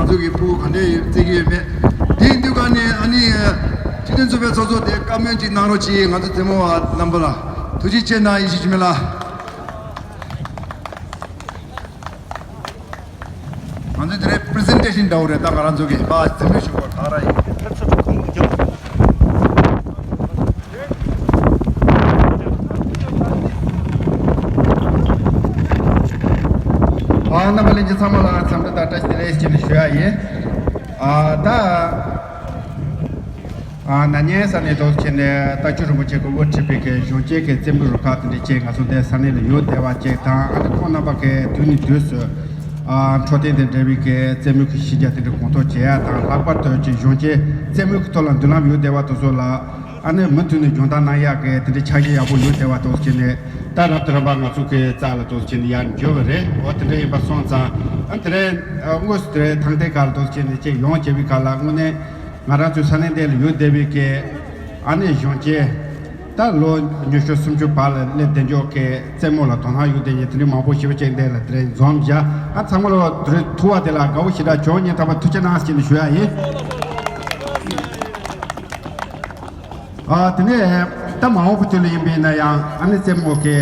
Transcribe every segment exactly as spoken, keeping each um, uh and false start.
ཚོ་གི་ཕྲུ་གུ་ག་འདྲས་ཡོད་བརྩི་གི་ཡོད་མེད། དེའི་དུས་ག་ནས་ཨ་ནི་སྤྱི་མཐུན་ཚོགས་པའི་ཚོགས་གཙོ་དེ་བཀའ་མོལ་ཅིག་གནང་རོགས་གྱིས། ང་ཚོ་རྩེད་མོ་བ་རྣམ་པ་ལ་ཐུགས་རྗེ་ཆེ་གནང་། ཡེ་ཤེས་འཆི་མེད་ལགས། ང་ཚོ་དེ་རིང་པི་རི་སེན་ཊེ་ཤན་འདྲ་བོ་རེད། ད་ང་རང་ཚོ་གི་པ་རྩེད་མོ་ཞུ་བ་ག་ར་ཡིན། ཨ་རྣམ་པ་ལྷན་རྒྱས་ཚང་མ་ལ་འཚམས་འདྲི་དང་བཀྲ་ཤིས་བདེ་ལེགས་ཞེས་ནས་ཞུ་ཡ་ཡིན། ཨ་ད། ཨ་ན་ནིང་ས་གནས་དུ་ཕྱིན་ནས་རྟ་མཆོག་རིན་པོ་ཆེ་གི་དབུ་ཁྲིད་པའི་གི་གཞོན་སྐྱེས་ཀྱི་རྩེད་མོའི་རུ་ཁག་དེ་འདྲ་བཅས་ང་ཚོ་འདི་ས་གནས་ལ་ཡོད་བསྡད་པ་བཅས་དང་། ཨ་ནི་ཁོང་རྣམ་པ་གི་དུས་ནས་དུས་སུ་ཨ་འཕྲོད་བསྟེན་དང་འབྲེལ་བའི་གི་རྩེད་མོའི་གི་གཞི་རྒྱ་དེ་འདྲ་གོང་མཐོར་བྱེད་ཡ་དང་། ལྷག་པར་དུ་ཅིག་གཞོན་སྐྱེས་རྩེད་མོའི་གི་ཐོག་ལ་མདུན་ལམ་ཡོད་བསྡད་པ་དེ་ཚོ་ལ་ཨ་ནི་མུ་མཐུད་ནས་སྦྱོང་བརྡར་གནང་ཡག་གི་དེ་འདྲ་འཆར་གཞི་ཡག་པོ་ཡོད་བསྡད་པ་དུ་ཕྱིན་ནས། ད་རབ་ཏུ་རིམ་པ་ང་ཚོ་གི་རྩ་ལ་དུ་ཕྱིན་ནས་ཡར་འབྱོར་བ་རེད། འོ་དེ་འདྲ་ཡིན་པ་སོང་ཙང་། ཨ་དེ་རིང་ཨ་དངོས་སུ་དེ་རིང་ཐང་སྟེང་སྒང་ལ་དུ་ཕྱིན་ནས་ཅིག་ཡོང་བྱེད་པའི་སྒང་ལ་དངོས་གནས། ང་རང་ཚོའི་ས་གནས་འདི་ལ་ཡོད་བསྡད་པའི་གི་ཨ་ནི་གཞོན་སྐྱེས། ད་ལོ་ཉི་ཤུ་སུམ་ཅུ་བར་ལ་སླེབས་བསྡད་འཇོག་གི་རྩེད་མོ་ལ་དོ་སྣང་ཡོད་བསྡད་མཁན་དེ་འདྲའི་མང་པོ་ཞེ་པོ་ཅིག་འདི་ལ་དེ་རིང་འཛོམས་བཞག་ཨ་ཚང་མ་ལོ་དེ་རིང་ཐུག་པ་དེ་ལ་དགའ་བོ་ཞེ་དྲག་བྱུང་། ངས་ད་བར་ཐུགས་རྗེ་གནང་ཞེས་ནས་ཞུ་ཡ་ཡིན། ཨ་དེ་ནས་ད་མ་འོངས་པའི་དུས་ལ་ཡིན་པ་ཡིན་ན་ཡང་ཨ་ནི་རྩེད་མོ་གི་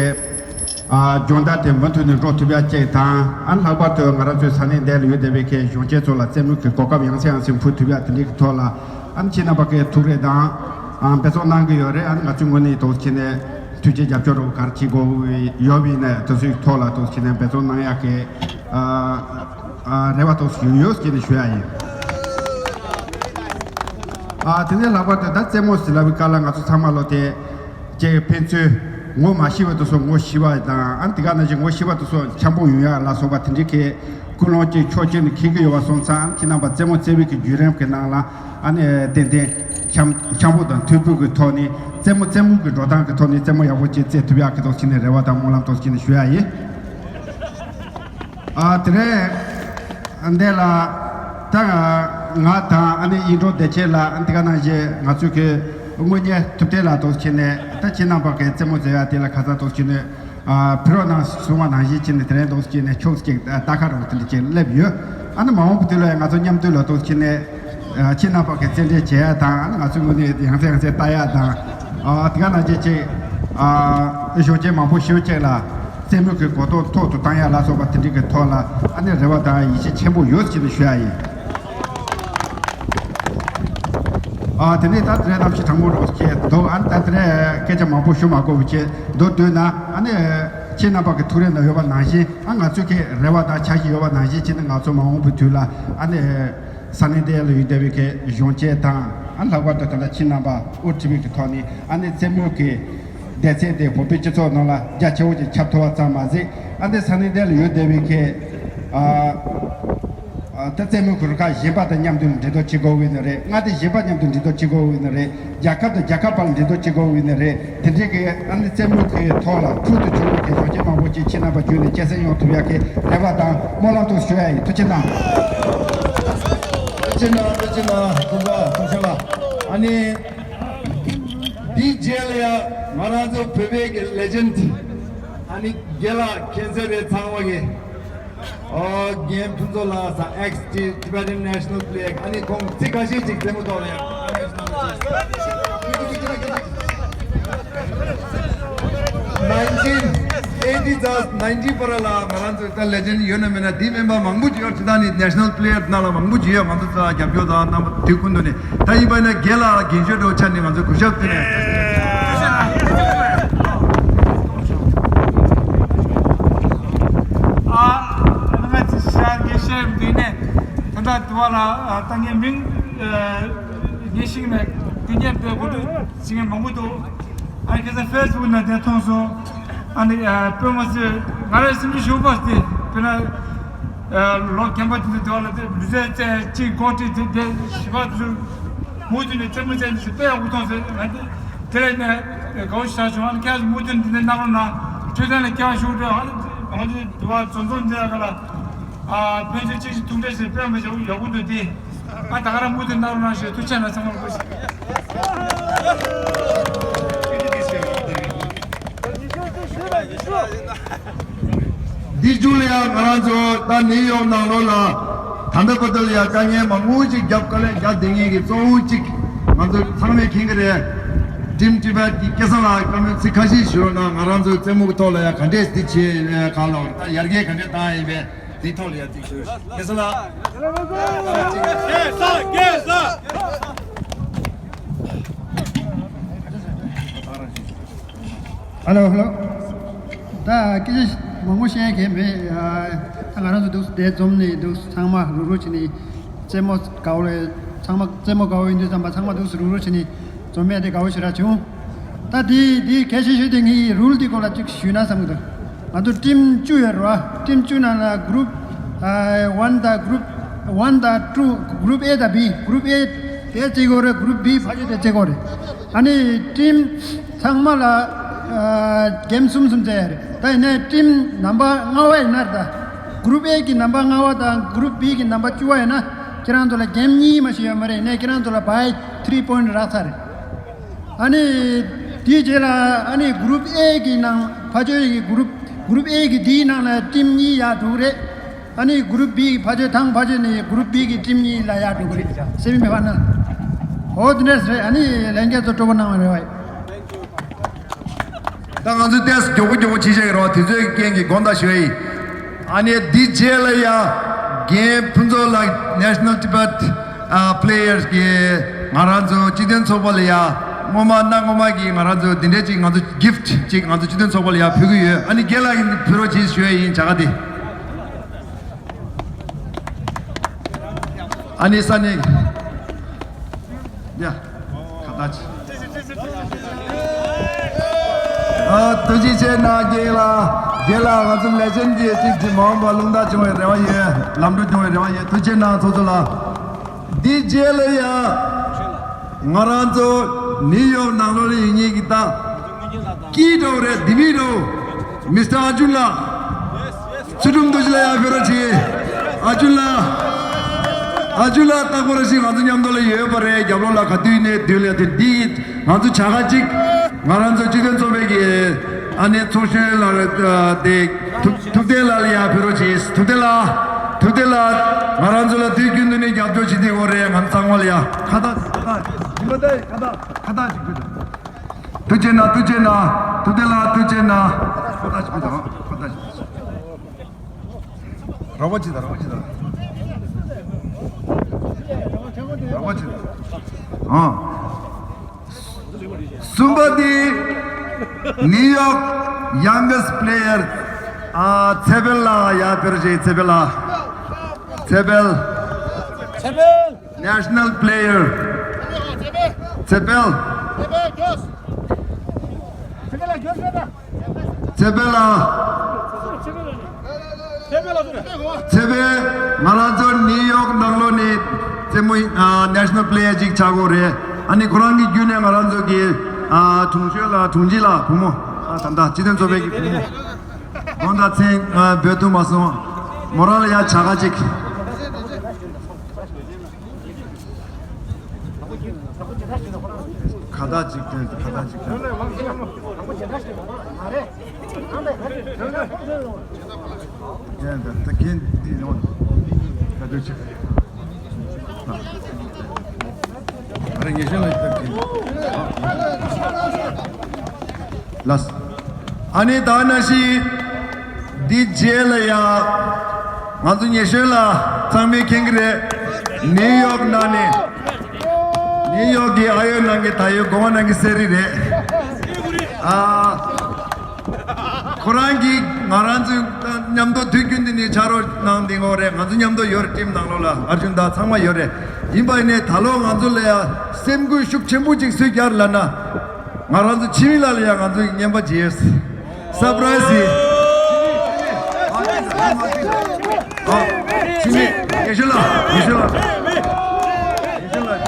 ཨ་སྦྱོང་བརྡར་དེ་མུ་མཐུད་ནས་འགྲོ་ཐུབ་ཡ་ཅིག་དང་། ཨ་ནི་ལྷག་པར་དུ་ང་རང་ཚོའི་ས་གནས་འདི་ལ་ཡོད་བསྡད་པའི་གི་གཞོན་སྐྱེས་ཚོ་ལ་རྩེད་མོ་གི་གོ་སྐབས་ཡང་སེ་ཡང་སེ་ཕུལ་ཐུབ་ཡ་དེ་འདྲའི་གི་ཐོག་ལ། ཨ་ནི་ཁྱེད་རྣམ་པ་གིས་ཐུགས་རེ་དང་ཨ་འབད་བརྩོན་གནང་གི་ཡོད་རེད། ཨ་ནི་ང་ཚོའི་ངོས་ནས་དུ་ཕྱིན་ནས་ཐུགས་རྗེ་རྒྱབ་སྐྱོར་རོགས་ག་རེ་བྱེད་དགོས་ཡོད་པ་ཡིན་ན་དེ་ཚོའི་ཐོག་ལ་དུ་ཕྱིན་ནས་འབད་བརྩོན་གནང་ཡག་གི་ཨ་ཨ་རེ་བ་དུ་ཞུ་ཡོད་ཅེས་ནས་ཞུ་ཡ་ཡིན། ཨ་དེ་ནས་ལྷག་པར་དུ་ད་རྩེད་མོ་ཟེར་ལབ་པའི་སྐབས་ལ་ང་ཚོ་ཚང་མ་ལོ་དེ་ཅིག་ཕན་ཚུན་ངོ་མ་ཤེས་པ་དེ་ཚོ་ངོ་ཤེས་པ་དང་། ཨ་ནི་དེ་ག་ནང་བཞིན་ངོ་ཤེས་པ་དེ་ཚོ་འཆམ་པོ་ཡོང་ཡ་ལ་སོགས་པ་དེ་འདྲའི་གི་ཀུན་སློང་ཅིག་ཕྱོགས་གཅིག་ནས་འཁྱེར་གྱི་ཡོད་པ་སོང་ཙང་། ཨ་ནི་ཁྱེད་རྣམ་པ་རྩེད་མོ་རྩེ་བའི་གི་བརྒྱུད་རིམ་གྱི་ནང་ལ་ཨ་ནི་ཏན་ཏན་འཆམ་འཆམ་པོ་དང་མཐུན་པོ་གི་ཐོག་ནས་རྩེད་མོ་རྩེད་མོ་གི་འགྲོ་སྟངས་ཀྱི་ཐོག་ནས་རྩེད་མོ་ཡག་པོ་ཅིག་རྩེ་ཐུབ་ཡག་གི་དོགས་ཅིག་ནས་རེ་བ་དང་སྨོན་ལམ་དོགས་ཅིག་ནས་ཞུ་ཡ་ཡིན། ཨ་དེ་རིང་འདི་ལ་ད་ང་དང་ཨ་ནི་ཨིན་ཌོ་བདེ་ཆེན་ལགས། ཨ་དེ་ག་ནང་བཞིན་ང་ཚོའི་གི་དངོས་གཉེར་ཐུབ་བསྟན་ལགས་དུ་ཕྱིན་ནས། ད་ཁྱེད་རྣམ་པ་གི་རྩེད་མོ་རྩེ་ཡ་དེ་ལ་ཁ་སང་དུ་ཕྱིན་ནས་ཨ་ཕི་རོ་ནང་གསུངས་པ་ནང་བཞིན་ཕྱིན་ནས་དེ་རིང་དུ་ཕྱིན་ནས་ཕྱོགས་གཅིག་ཨ་རྟ་ཁ་རོག་དེ་འདྲ་ཅིག་སླེབས་ཡོད། ཨ་ནི་མ་འོངས་པ་དེ་ལ་ཡང་ང་ཚོ་མཉམ་འདུས་ལ་དུ་ཕྱིན་ནས། ཨ་ཁྱེད་རྣམ་པ་གི་རྩེད་འགྲན་བྱེད་ཡ་དང་། ཨ་ནི་ང་ཚོའི་ངོས་ནས་ཡང་སེ་ཡང་སེ་ལྟ་ཡ་དང་། ཨ་དེ་ག་ནང་བཞིན་ཅིག་ཨ་གཞོན་སྐྱེས་མང་པོ་ཞེ་པོ་ཅིག་ལ་རྩེད་མོ་གི་གོ་རྟོགས་ཐོག་ཏུ་བཏང་ཡ་ལ་སོགས་པ་དེ་འདྲ་གི་ཐོག་ལ་ཨ་ནི་རེ་བ་དང་ཡིད་ཆེས་ཆེན་པོ་ཡོད་ཅེས་ནས་ཞུ་ཡ་ཡིན། ཨ་དེ་ནས་ད་དེ་རིང་གནམ་གཤིས་གྲང་མོ་རོགས་བྱས་འདུག་ཨ་ནི་ད་དེ་རིང་སྐད་ཆ་མང་པོ་ཞུ་མ་དགོས་པ་བྱས་འདུག་འདོད་ན། ཨ་ནི་ཁྱེད་རྣམ་པ་གི་ཐུགས་རེ་ན་ཡོད་པ་ནང་བཞིན། ཨ་ང་ཚོ་གི་རེ་བ་དང་འཆར་གཞི་ཡོད་པ་ནང་བཞིན་བྱས་ནས་ང་ཚོ་མ་འོངས་པའི་དུས་ལ་ཨ་ནི་ས་གནས་དེ་ལ་ཡོད་བསྡད་པའི་གི་གཞོན་སྐྱེས་དང་། ཨ་ལྷག་པར་དུ་ད་ལྟ་ཁྱེད་རྣམ་པ་དབུ་ཁྲིད་པའི་གི་ཐོག་ནས་ཨ་ནི་རྩེད་མོ་གི་སྡེ་ཚན་དེ་བོད་པའི་སྤྱི་ཚོགས་ནང་ལ་རྒྱ་ཆེ་བོ་ཅིག་ཁྱབ་ཐུབ་པ་ཙམ་མ་ཟད། ཨ་ནི་ས་གནས་དེ་ལ་ཡོད་བསྡད་པའི་གི་ཨ་ཨ་ད་རྩེད་མོ་གི་རུ་ཁག་གཞན་པ་དང་མཉམ་དུ་འགྲན་བསྡུར་བྱེད་དགོས་ཀྱི་ཡོད་ནི་རེད། མངའ་སྡེ་གཞན་པ་མཉམ་དུ་འགྲན་བསྡུར་བྱེད་དགོས་ཀྱི་ཡོད་ནི་རེད། རྒྱལ་ཁབ་དང་རྒྱལ་ཁབ་བར་ལ་འགྲན་བསྡུར་བྱེད་དགོས་ཀྱི་ཡོད་ནི་རེད། དེ་འདྲའི་གི་ཨ་ནི་རྩེད་མོ་གི་ཐོག་ལ་ཕྲུ་གུ་ཆུང་ངུ་གི་གཞོན་སྐྱེས་མང་པོ་ཅིག་ཁྱེད་རྣམ་པ་བརྒྱུད་ནས་སྐྱེད་སྲིང་ཡོང་ཐུབ་ཡག་གི་རེ་བ་དང་སྨོན་ལམ་དུ་ཞུ་ཡ་ཡིན། ཐུགས་རྗེ་གནང་། ཐུགས་རྗེ་གནང་། ཐུགས་རྗེ་གནང་། ཐུགས་རྗེ་གནང་། ཨ་ནི་འདིའི་རྗེས་ལ་ཡང་ང་རང་ཚོ་བོད་པའི་གི་ལེ་ཇེན་ཌི་ཨ་ནི་རྒན་ལགས་མཁྱེན་གསལ་རེད། ཚང་མ་གི་ཨོ་རྒན་ཕུན་ཚོགས་ལགས་ས་ཨེག་སི་ཊི་Tibetan National Flag ཨ་ནི་ཁོང་ཚིག་ཁ་ཤས་ཅིག་རྩེད་མོ་ཐོག་ལ་ཡང་nineteen eighty ཙམ་ninety བར་ལ་ང་རང་ཚོ་ད་ལེ་ཇེན་ཌི་ཡོད་ན་མེད་ན། འདི་མིན་པ་མང་པོ་ཅིག་ཡོད། ཅི་ད་ནི་National Player ནང་ལ་མང་པོ་ཅིག་ཡོད། ང་ཚོ་ས་རྒྱབ་སྐྱོར་དང་རྣམ་པ་དུས་ཀུན་ཏུ་ནི། ད་ཡིན་པ་ན་རྒན་ལགས་ལ་རྒན་གཞོན་གྲོགས་ཆ་ནས་ང་ཚོ་གུས་ཞབས་བསྟན་ནས། ཨ་ང་ཚོ་ཤར་དགེ་བཤེས་འདི་ནས་ད་ལྟ་དུ་བ་ལ་ད་ངའི་མིང་ངས་ཤིང་ནས་དེ་ཉན་པའི་གོ་སྒྲིག་བྱེད་མཁན་མང་པོ་འདུག་ཨ་ཁ་སང་ཕེ་སི་བུག་ནང་དེ་མཐོང་སོང་། ཨ་ནི་དཔེ་མ་སྲིད་ང་རང་སེམས་ཤུགས་ཞུགས་པ་དེ་དཔེར་ན། ལོ་རྒན་པ་དེ་ཚོ་དེ་བ་ལ་དེ་ལུས་རྩལ་རྩེད་གཅིག་འགོ་ཁྲིད་དེ་དེ་བཞི་པ་དེ་ཚོ་མུ་མཐུད་ནས་རྩེད་མོ་རྩེད་ནས་དཔེ་ཡག་པོ་མཐོང་ཟེར། ང་དེ་དེ་ལས་ནས་དགའ་བོ་ཞེ་དྲག་བྱུང་། ཨ་ནི་ཁྱེད་ཚོ་མུ་མཐུད་ནས་འདི་འདྲའི་གནང་རོགས་གནང་། འཕྲོད་བསྟེན་ལ་སྐྱོན་ཞུགས་འདྲ། ཨ་ནི་ང་ཚོ་དུ་བ་འཛོམས་འཛོམས་འདི་ལ་ག་ལ་ཕན་ཚུན་གཅིག་གཅིག་ཐུག་འཕྲད་བྱས་དཔེ་མི་ཡག་པོ་འདུག་དེ་ཨ་ད་ག་རང་མུ་མཐུད་གནང་རོགས་གནང་ཞེས་ཐུགས་རྗེ་ཆེ་གནང་། ཚང་མ་ལ་བཀྲ་ཤིས། འདི་མཇུག་ལ་ཡང་ང་རང་ཚོ་ད་ནིའུ་ཡོག་ནང་ལོགས་ལ་ ད་ལྟ་བར་དུ་ལ་ཡ་དཀའ་ངལ་མང་པོ་ཅིག་རྒྱབ་དཀའ་ལས་རྒྱག་བསྡད་མཁན་གྱི་གཙོ་བོ་གཅིག་ང་ཚོ་ཚང་མས་མཁྱེན་གྱི་རེད། Team Tibet གི་སྐལ་བཟང་ལགས་བཀའ་མོལ་ཚིག་ཁ་ཤས་ཞུ་རོགས་གནང་། ང་རང་ཚོའི་རྩེད་མོ་གི་ཐོག་ལ་ཡ་ག་འདྲས་འདི་བྱས་ཡོད་གང་ལོག་ད་ཡར་རྒྱས་ག་འདྲས་བཏང་ཡིན་པས་འདི་ཐོག་ལ་ཡ་ཚིག་ཞུ། སྐལ་བཟང་ལགས། ཧ་ལོ་ཧ་ལོ། ད་སྐད་ཆ་མང་པོ་བཤད་མཁན་མེད། ཨ། ད་ང་རང་ཚོ་འདུག་སེ་འདིར་འཛོམས་ནས་འདུག་སེ་ཚང་མ་རུག་རུག་བྱས་ནས་རྩེད་མོ་དགའ་པོ་རེད། ཚང་མ་རྩེད་མོ་དགའ་པོ་ཡིན་དུས་ཙམ་པ་ཚང་མ་འདུག་སེ་རུག་རུག་བྱས་ནས་འཛོམས་ཡ་དེ་དགའ་པོ་ཞེ་དྲག་བྱུང་། ད་དེ་དེ་གལ་ཆེ་ཤོས་དེ་ངའི་རུལ་དེ་སྐོར་ལ་ཅིག་ཞུས་ན་བསམ་གྱི་འདུག་ང་ཚོ་ཊིམ་བཅུ་ཡོད་རེད་བ། ཊིམ་བཅུ་ནང་ལ་group ཨ་one དང་group one དང་two group A དང་B group A དེ་རྩེ་དགོས་རེད། group B ཕ་ཆོས་དེ་རྩེ་དགོས་རེད། ཨ་ནི་ཊིམ་ཚང་མ་ལ་ཨ་གེམ་གསུམ་གསུམ་རྩེ་ཡ་རེད། ད་ཡིན་ནའི་ཊིམ་ནམ་བར་ལྔ་པ་ཡིན་ན་རེད། ད་group A གི་ནམ་བར་ལྔ་པ་དང་group B གི་ནམ་བར་བཅུ་པ་ཡིན་ན་ཁྱེད་རང་ཚོ་ལ་གེམ་གཉིས་མ་ཞིག་ཡོད་མ་རེད། ཡིན་ནའི་ཁྱེད་རང་ཚོ་ལ་by three point རག་ཚར་རེད། ཨ་ནི་དེའི་རྗེས་ལ་ཨ་ནི་group A གི་ནང་ཕ་ཆོས་ཀྱི་group group A གི་དེའི་ནང་ལ་ཊིམ་གཉིས་ཡར་འགྲོ་གི་རེད། ཨ་ནི་group B གི་ཕ་ཆོས་དང་ཕ་ཆོས་ནས་group B གི་ཊིམ་གཉིས་ལ་ཡར་འགྲོ་གི་རེད། སེ་མི་ཕའི་ནལ། འོ་དེ་འདྲས་རེད། ཨ་ནི་ལྷན་རྒྱས་ཚོ་སྤྲོ་པོ་གནང་བ་རེད་བ། ད་ང་ཚོས་ཏོག་ཙམ་མགྱོགས་པོ་མགྱོགས་པོ་བྱེད་བཞག་གི་རེད་བ། དུས་ཚོད་ཀྱི་རྐྱེན་གྱིས་དགོངས་དག་ཞུ་ཡ་ཡིན། ཨ་ནི་འདི་རྗེས་ལ་ཡ་རྒན་ཕུན་ཚོགས་ལགས་National Tibet ཨ་Players གི་ང་རང་ཚོ་སྤྱི་མཐུན་ཚོགས་པ་ལ་ཡ་སྔོན་མ་གནའ་སྔོན་མ་གི་ང་རང་ཚོ་འདི་འདྲས་ཅིག་ང་ཚོ་gift ཅིག་ང་ཚོ་སྤྱི་མཐུན་ཚོགས་པ་ལ་ཡ་ཕུལ་གི་ཡོད། ཨ་ནི་རྒན་ལགས་ཀྱིས་ཕུལ་རོགས་གྱིས་ཞུ་ཡ་ཡིན། བྱ་དགའ་དེ། ཨ་ནི་ས་གནས་ཡ་ཁ་བཏགས་ཅིག་ཨ་ཐུགས་རྗེ་ཆེ་གནང་། རྒན་ལགས། རྒན་ལགས་ང་ཚོ་ལེ་ཇེན་གྱི་གཅིག་གཅིག་མ་འོངས་པ་རླུང་རྟ་བྱུང་བའི་རེ་བ་ཡོད། ལམ་འགྲོ་བྱུང་བའི་རེ་བ་ཡོད། ཐུགས་རྗེ་གནང་ཚོགས་གཙོ་ལགས། འདི་རྗེས་ལ་ཡ་ང་རང་ཚོ་ནིའུ་ཡོག་ནང་ལོགས་ལ་ཡོད་མཁན་གྱི་ད་སྐྱིད་འགྲོ་རེད། དེ་མི་འགྲོ། མི་སི་ཊར་ཨར་ཇུན་ལགས། ཚུལ་ཁྲིམས་རྡོ་རྗེ་ལགས་ཡར་ཕེབས་རོགས་གྱིས། ཨར་ཇུན་ལགས། ཨར་ཇུན་ལགས་རྟག་པར་ཞིག་ང་ཚོ་མཉམ་དུ་ལ་ཡོད་པ་རེད། རྒྱབ་ལོགས་ལ་ག་དུས་ནས་དུས་ལ་དེ་འདི་ང་ཚོ་བྱ་དགའ་གཅིག་ང་རང་ཚོ་སྤྱི་མཐུན་ཚོགས་པའི་གི་ཨ་ནེ་ཚོགས་གཞོན་ལགས་དེ་ཐུབ་ཐུབ་བསྟན་ལགས་ལ་ཡར་ཕེབས་རོགས་གྱིས། ཐུབ་བསྟན་ལགས། ཐུབ་བསྟན་ལགས། ང་རང་ཚོ་ལ་དུས་རྒྱུན་དུ་ནས་རྒྱབ་སྐྱོར་བྱེད་དེ་ཡོད་རེད། ང་ཚོ་ཚང་མ་ལ་ཡ་ཁ་བཏགས་ཁ་བཏགས་སྦྱིན་པ་ད་ཁ་བཏགས་ཁ་བཏགས་ཅིག་ཕུལ་དང་། ཐུགས་རྗེ་གནང་། ཐུགས་རྗེ་གནང་། ཐུབ་བསྟན་ལགས་ཐུགས་རྗེ་གནང་། ཁ་བཏགས་ཅིག་ཕུལ་དང་། ཁ་བཏགས་ཅིག་ཕུལ་དང་། རོགས་པ་བྱེད་དང་། རོགས་པ་བྱེད་དང་། རོགས་པ་བྱེད་དང་། ཨང་། གསུམ་པ་དེ་ནིའུ་ཡོག་ཡང་གེ་སི་ཊི་པི་ལེ་ཡར་ཨ་ཚེ་འཕེལ་ལགས་ཡར་ཕེབས་རོགས་གྱིས། ཚེ་འཕེལ་ལགས། ཚེ་འཕེལ། ཚེ་འཕེལ། National player ཚེ་འཕེལ། ཚེ་འཕེལ་ལགས། ཚེ་འཕེལ་ང་རང་ཚོ་ནིའུ་ཡོག་ནང་ལོགས་ནས་རྩེད་མོ་ཨ་ནེ་ཤ་ནལ་པི་ལེ་ཡར་ཅིག་ཆགས་ཀྱི་ཡོད་རེད། ཨ་ནི་ཁོ་རང་གི་བརྒྱུད་ནས་ང་རང་ཚོ་གི་ཨ་དྲུང་གཞོན་ལགས་དྲུང་ཆེ་ལགས་བུ་མོ་ཨ་ད་ལྟ་སྤྱི་མཐུན་ཚོགས་པའི་གི་བུ་མོ་དགོངས་དག་མཚན་ཨ་འབོད་ཐུབ་མ་སོང་། མོ་རང་ལ་ཡ་བྱ་དགའ་ཅིག་ཁ་བཏགས་གཅིག་སྟོན། ཁ་བཏགས་གཅིག་སྟོན། ཡ་ད་ད་གན་འདི་ཡོང་། ཁ་བཏགས་གཅིག་ཨ་རེ་ངེས་ཤེས་ལ་ད་གན་ལགས། ཨ་ནི་ད་ནང་བཞིན་འདི་རྗེས་ལ་ཡང་ང་ཚོ་ཉེ་ཤོས་ལ་ཚང་མས་མཁྱེན་གྱི་རེད། ནིའུ་ཡོག་ནང་ནས་ནིའུ་ཡོག་གི་ཨ་ཡོད་ནང་གི་ད་ཡོད་གོ་བ་ནང་གི་གསེར་རི་རེད། ཨ་ཁོ་རང་གིས་ང་རང་ཚོ་མཉམ་དུ་དུས་རྒྱུན་དུ་ནས་ཕྱག་རོགས་གནང་བསྡད་ཡོད་རེད། ང་ཚོ་མཉམ་དུ་ཡོད་རེད། ཊིམ་ནང་ལོགས་ལ་ཨར་ཇུན་དང་ཚང་མ་ཡོད་རེད། ཡིན་པ་ཡིན་ནའི་ད་ལོ་ང་ཚོ་ལ་ཡང་སེམས་འགུལ་ཤུགས་ཆེན་པོ་ཅིག་སུས་བསྐྱར་ལབ་ན། ང་རང་ཚོ་འཆི་མེད་ལགས་ལ་ཡང་ང་ཚོས་རྔན་པ་བརྗེས། སར་པ་རའི་སི་ཡིན། ཨ་འཆི་མེད་ཡེ་ཤེས་ལགས། ཡེ་ཤེས་ལགས། ཡེ་ཤེས་ལགས།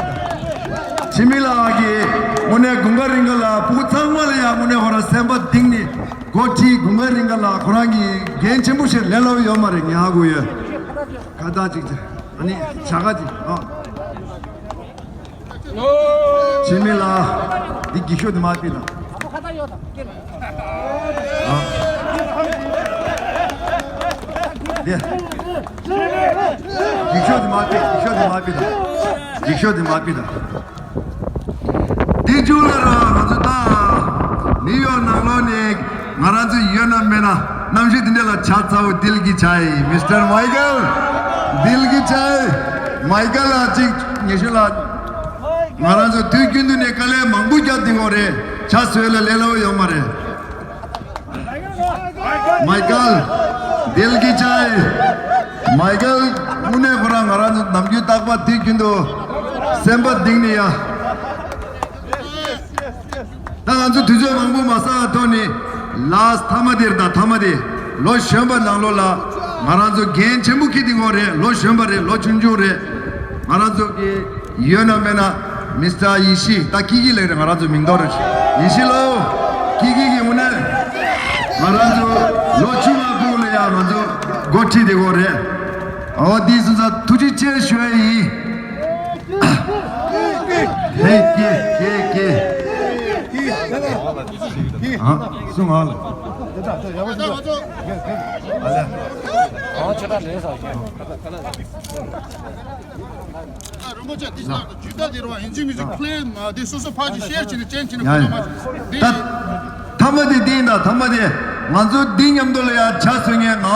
འཆི་མེད་ལགས་ཀྱིས་དངོས་གནས་དགུན་ཁ་རིང་ཁ་ལ་ཕྲུ་གུ་ཚང་མ་ལ་ཡང་དངོས་གནས་ཁོ་རང་སེམས་པ་གཏིང་ནས་འགོ་ཁྲིད། དགུན་ཁ་རིང་ཁ་ལ་ཁོ་རང་གིས་འགན་ཆེན་པོ་ཞིག་ལེན་སླ་པོ་ཡོད་མ་རེད། ངས་ཧ་གོ་ཡོད། ཁ་བཏགས་གཅིག་བྱས། ཨ་ནི་བྱ་དགའ་གཅིག་ཨ། འཆི་མེད་ལགས། འདི་འགྱིག་ཤོག་འདི་མར་ཕུད་དང་། ཨ། འདི། འགྱིག་ཤོག་དེ་མ་ཕུད། འགྱིག་ཤོག་དེ་མ་ཕུད་དང་། འགྱིག་ཤོག་དེ་མ་ཕུད་དང་། དེ་མཇུག་ལ་ར་ང་ཚོ་ད་ནིའུ་ཡོག་ནང་ལོགས་ནས་ང་རང་ཚོ་ཡོད་ན་མེད་ན་གནམ་གཤིས་དེ་འདྲ་ལ་ཆ་ཚ་བོ། दिल की चाय, mister Michael, दिल की चाय। མའི་ཀལ་ལགས་ཅིག་ཉི་ཤུ་ལ། ང་རང་ཚོ་དུས་རྒྱུན་དུ་ནས་དཀའ་ལས་མང་པོ་བརྒྱབ་བསྡད་ཡོད་རེད། ཕྱག་བཟོས་ལ་ལས་སླ་བོ་ཡོད་མ་རེད། མའི་ཀལ། दिल की चाय། མའི་ཀལ། དངོས་གནས་ཁོ་རང་ང་རང་ཚོ་ནམ་རྒྱུན་རྟག་པར་དུས་རྒྱུན་དུ་སེམས་པ་གཏིང་ནས་ཡ། ད་ང་ཚོ་དུས་ཚོད་མང་པོ་མ་ཟ་བར་ཐོག་ནས་ལཱསི་མཐའ་མ་དེར་ད་མཐའ་མ་དེ་ལོ་གཞོན་པ་ནང་ལོགས་ལ་ང་རང་ཚོ་འགན་ཆེན་པོ་འཁྱེར་བསྡད་ཡོད་རེད། ལོ་གཞོན་པ་རེད། ལོ་ཆུང་ཆུང་རེད། ང་རང་ཚོ་གི་ཡོད་ན་མེད་ན་མི་སི་ཊར་ཡེ་ཤེས། ད་ཀི་ཀི་ལབ་རེད། ང་རང་ཚོ་མིང་འདོགས་རེད། ཡེ་ཤེས་ལགས། ཀི་ཀི་གི་དངོས་གནས་ང་རང་ཚོ་ལོ་བཅུ་ལྔ་དགུ་ལ་ཡ་ང་ཚོ་འགོ་ཁྲིད་བསྡད་ཡོད་རེད། འོ་དེ་སོང་ཙང་ཐུགས་རྗེ་ཆེ་ཞུ་ཡ་ཡིན། ཧེ་ཀེ་ཀེ་ཀེ། ཨ་སུ་ང་ལ། རིན་པོ་ཆེ་འདི་ལ་ཇུས་ཏ་དེ་རུ་ཡིན་གཅིག་མིན་གཅིག་ཁ་ལས་མ་དེ་སོ་སོ་ཕར་ཅིག་ཤེར་བྱས་ནས་ཅན་བྱས་ནས་ཡ་ཡ། ཁོ་ན་མ་ད་མཐའ་མ་དེ་འདི་ཡིན། ད་མཐའ་མ་དེ་ང་ཚོ་འདི་མཉམ་དུ་ལ་ཡ་ཆ་བཟོ་མཁན་ང་